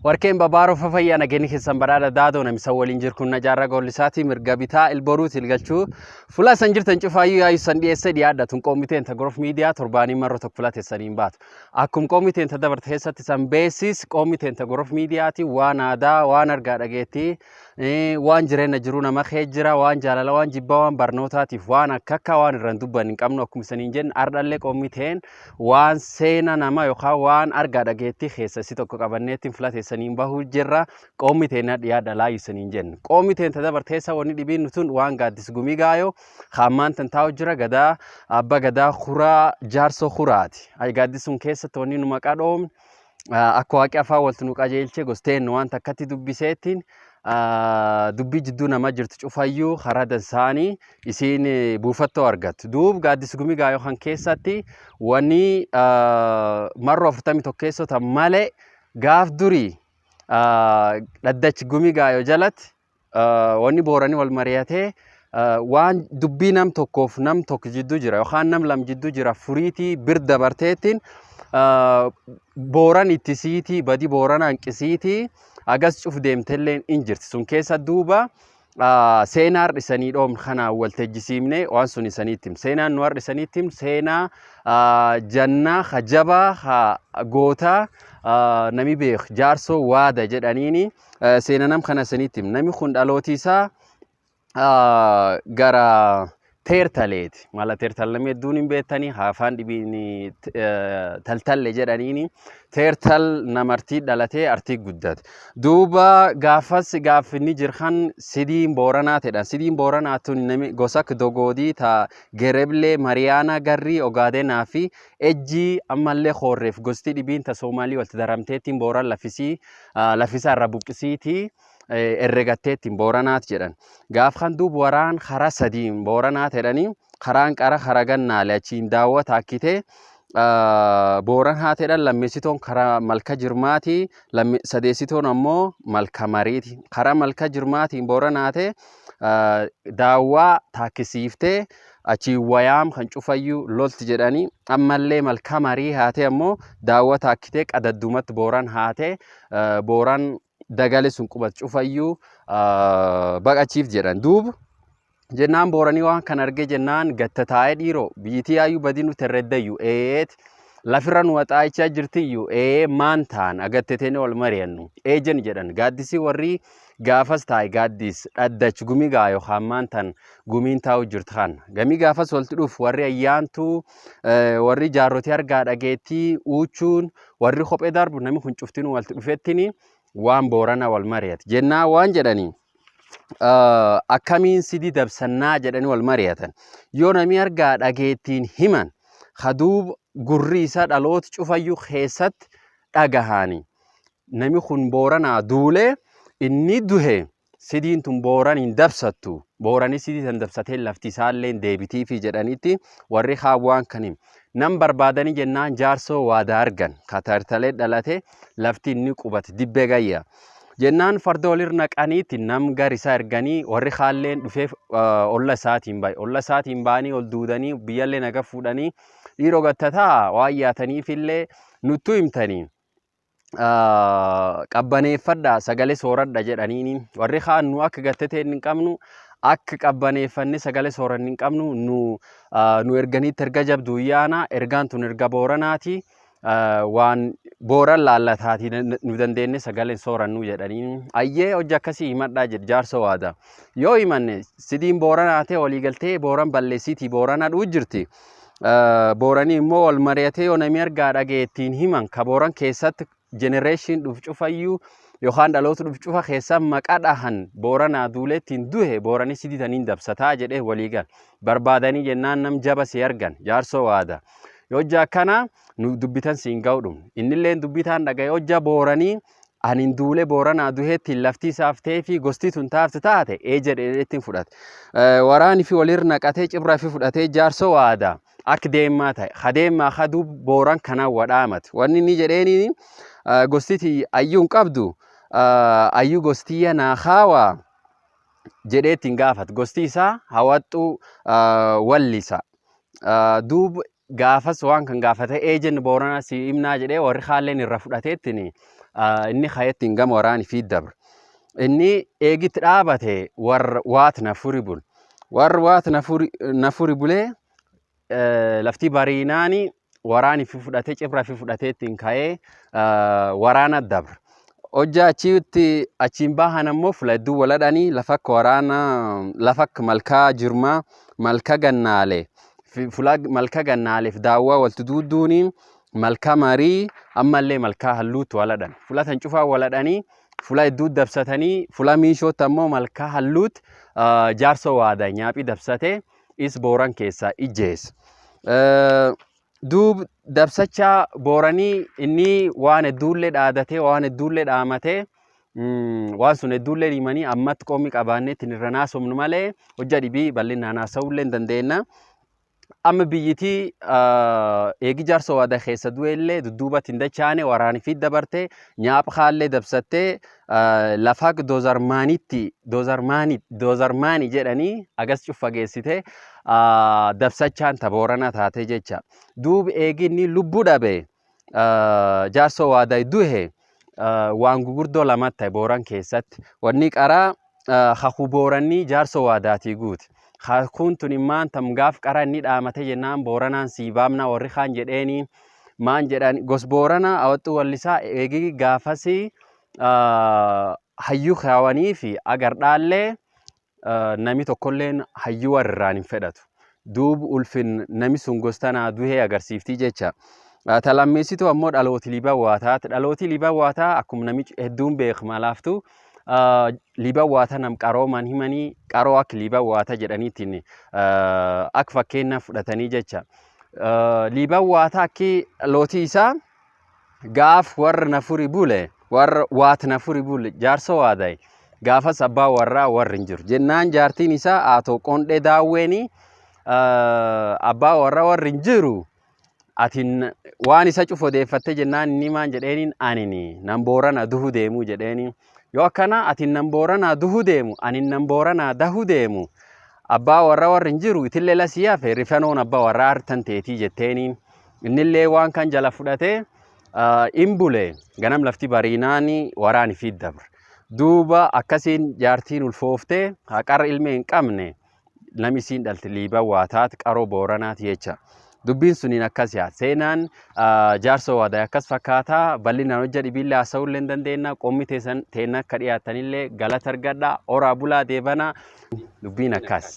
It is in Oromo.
Warqeen babaaroo fafayyaa nageenyi keessan badhaadha daadoo namisa waliin jiru kun najaarraa gollisaatii mirga bitaa ilboruuti ilgalchuu fuula isan jirtan cufaayyuu yaayu san dhiyeessee dhiyaadha tun qoomiteen ta gorof miidiyaa torbaanii marro tokko fuula teessaniin baatu. Akkum qoomiteen ta dabarte keessatti san beesis qoomiteen ta gorof miidiyaati waan aadaa waan argaa dhageettii waan jireenya jiruu nama kee jira waan jaalala waan jibbaa waan barnootaatiif waan akka akka waan irraan dubban hin qabnu akkuma isaniin jenne ardhallee qoomiteen waan seena nama yookaan waan argaa dhageettii keessa isi tokko qabanneettiin filateessaniin bahuu jirra. Qoommi teenya dhiyaadha laayu isaniin jenne. Qoommi teenya dabarteessa wanni dhibiin tun waan gaaddis gumii gaayoo haammaan tan taa'u jira gadaa abba gadaa kuraa jaarsoo kuraati. Gaaddis sun keessatti wanni nu maqaa dhoomne akka waaqi afaan walti nu qajeelche gosteen waan takkatti dubbiseettiin dubbii jidduu nama jirtu cufayyuu karaa dansaanii isiin buufattoo argattu. Duub gaaddis gumii gaayoo kan keessatti wanni marroo 41 keessota malee gaaf durii dhaddachi gumii gaayoo jalatti wanni booranii wal mari'atee waan dubbii nam tokkoof nam tokko jidduu jira yookaan nam lam jidduu jira furiitii bir dabarteettiin booran ittisiitii badi booran hanqisiitii agas cuf deemtelleen in jirti. Sun keessa duuba seenaa har'isanii dhoomne kanaan waltajjisiifne waan sun isaniitti him. Seenaan nu har'isaniitti him seenaa jannaa ha jabaa ha gootaa nami beeku jaarsoo waada jedhaniini seena nam kana isaniitti him. Nami kun dhalooti isaa gara teertaleeti. Mala teertal namni hedduun hin beektanii afaan dhibiin taltalle jedhaniini teertal namartii dhalatee artii guddate. Duuba gaafas gaafinni jirkan sidiin booranaa jedhan. Sidiin booranaa tun nami gosa akka dogoodii ta gereblee mariyaanaa garrii ogaadenaa fi ejjii ammallee hoorreef gosti dhibiin ta soomaalii walitti daramteettiin booran lafisii lafisaa irra buqqisiitii herregatteettiin booranaat jedhan. Gaaf kan duub waraan karaa sadiin booranaat jedhanii karaan qara kara gannaale achiin daawwata akkitee booran haateedhaan lammeessitoon karaa malka jirmaati sadeessitoon ammoo malka mariiti. Karaa malka jirmaatiin booran haate daawwaa taakkisiiftee achiin wayaam kan cufayyuu lolti jedhanii ammallee malka marii haatee ammoo daawwa taakkitee qadaddumatti booran haatee booran dagale sun qubat cufayyuu baqachiif jedhan. Duuba jennaan booranii waan kan arge jennaan gatta taa'ee dhiiroo biyyitii yaayyuu badii nuti herreddayyuu eet lafirra nu waxaayichaa jirtiyyuu ee maan ta'an agatteteen wal mari'annu eejen jedhan gaaddisii warri gaafas taa'e gaaddis dhaddach gumii gaa yookaan maan tan gumiin taa'u jirtu kan gamii gaafas walitti dhufu warri ayyaantuu warri jaarrotii argaa dhageettii uuchuun warri kophee darbu namni kun cuftinuu walitti dhufettini waan boorana wal mari'ate jennaa waan jedhanii akkamiin sidii dabsannaa jedhanii wal mari'atan. Yoo namni argaa dhageettiin himan haduub gurri isaa dhaloota cufayyuu keessatti dhagahani. Nami kun booranaa duulee inni duhe sidiin tun booran hin dabsattu. Booranii sidii tan dabsatee lafti isaallee deebitiifi jedhanitti warri kaan kan himu. Nam barbaadanii jennaan jaarsoo waadaa argan. Katartalee dhalate lafti inni qubate dibbee gayya. Jennaan farda walirra naqaniitti nam gar isaa erganii warri kaalleen dhufee olla isaatiin bahe. Olla isaatiin ba'anii ol duudanii biyyallee naga fuudhanii dhiiroo gattataa waan yaataniifillee nuttuu himtanii. Qabbaneeffadha sagalee sooradha jedhaniini warri kaan nu akka gattatee hin qabnu akka qabbaneeffanne sagalee sooranni hin qabnu nu nu erganiitti erga jabduu yaana ergaan tun erga booranaati waan booran laallataati nu dandeenye sagaleen soorannu jedhaniin ayyee hojii akkasii himadhaa jedhe jaarsoo waada yoo himanne sidiin booranaa ta'e waliigaltee booran balleessiitii boorana dhuu jirti. Booranii immoo wal mari'atee yoo namni argaa dhageettiin himan ka booran keessatti generation dhuf cufayyuu yookaan dhaloota dhuf cufa keessa maqaa dhahan booranaa duuleettiin duhe booranii siditaniin dabsataa jedhee waliigal barbaadanii jennaan nam jaba si argan jaarsoo waada. Hojja akkana nu dubbitan siin ga'u dhumne innilleen dubbitaan dhagaye hojja booranii anin duule booranaa duheettiin lafti isaaf ta'ee fi gosti tun taafte taate ee jedhee ittiin fudhate. Waraani fi walirra naqatee cibraa fi fudhatee jaarsoo waada akka deemaa ta'e hadeemaa haduu booran kanaan wadhaamate. Wanni inni jedheeni gostiti ayyuu hin qabdu ayyuu gostiyya naa haawaa jedhee ittiin gaafate. Gosti isaa hawaxxuu wallisa. Duub gaafas waan kan gaafate eejen booranaa si himnaa jedhee warri haalleen irra fudhateettiin Inni ka'eettiin gama waraani fi dabre. Inni eegitti dhaabate warra waat nafuri bul. Warra waat nafuri bulee lafti bariinaani waraani fi fudhatee cibra fi fudhatee ittiin ka'ee waraana dabre. Hojja achitti achiin bahan ammoo fula hedduu waladhanii lafa akka waraana lafa akka malkaa jirmaa malka gannaale fula malka gannaaleef daawwaa walti duudduuni malka marii ammallee malkaa halluutti waladhan. Fula tan cufaa waladhanii fula hedduu dabsatanii fula miishootti ammoo malkaa halluutti jaarsoo waadaa nyaaphii dabsatee is booran keessaa ijjeesse. Duub dabsachaa booranii inni waan hedduullee dhaadatee waan hedduullee dhaamatee waan sun hedduullee himanii ammatti qoomii qabaannee ittiin irra naasofnu malee hojja dhibii bal'inaan haasa'uullee hin dandeenna. Amma biyyitii eegi jaarsoo waadaa keessa du'ellee dudduubatti hin dachaane waraani fi dabarte nyaapha kaallee dabsattee lafa doozarmaanitti doozarmaani jedhanii agas cuffa geessite dabsachaan ta booranaa taate jecha. Duub eegi inni lubbuu dhabe jaarsoo waadaa duhe waan gugurdoo lamatti ta'e booran keessatti. Wanni qaraa kakuu booranii jaarsoo waadaatii guute. Kakuun tun immaan tam gaaf qara inni dhaamate jennaan booranaan sii baamna warri kaan jedheeni maan jedhan gos booranaa awwaxxuu wallisaa eegi gaafasii hayyuu kaawanii fi agardhaallee nami tokkolleen hayyuu warrirraan hin fedhatu. Duub ulfin nami sun gostanaa duhee agarsiiftii jecha. Ta lammeessitu ammoo dhalooti liiban waataati. Dhalooti liiban waataa akkuma nami hedduun beekma laaftu liiban waata nam qarooman himanii qaroo akka liiban waata jedhaniitiin akka fakkeenyaa fudhatanii jecha. Liiban waata akki dhalootii isaa gaaf warra nafuri bule warra waat nafuri bule jaarsa waadaye gaafas abbaa warraa warri hin jiru jennaan jaartiin isaa haatoo qondhee daawweeni abbaa warraa warri hin jiru atin waan isa cufu odeeffatte jennaan inni maan jedheeniin anini nan boorana duhu deemuu jedheeni yoo akkana atin nan booranaa duhu deemu anin nan booranaa dahu deemu abbaa warra warri hin jiru itillee lasii hafe rifanoon abbaa warraa hartan teetii jetteeniin innillee waan kan jala fudhatee in bule ganam lafti bariinaani waraani fi dabre duuba akkasiin jaartiin ulfooftee haqarra ilmee hin qabne nami isiin dhalte liiban waa taate qaroo booranaati jecha. Dubbiin suniin akkas yaa seenaan jaarsoo waadaa akkas fakkaataa bal'inaan hojja dhibiillee haasa'uullee hin dandeenya qoommi teessan teenna akka dhiyaatanillee galata argadha oraa bulaa deebanaa dubbiin akkas.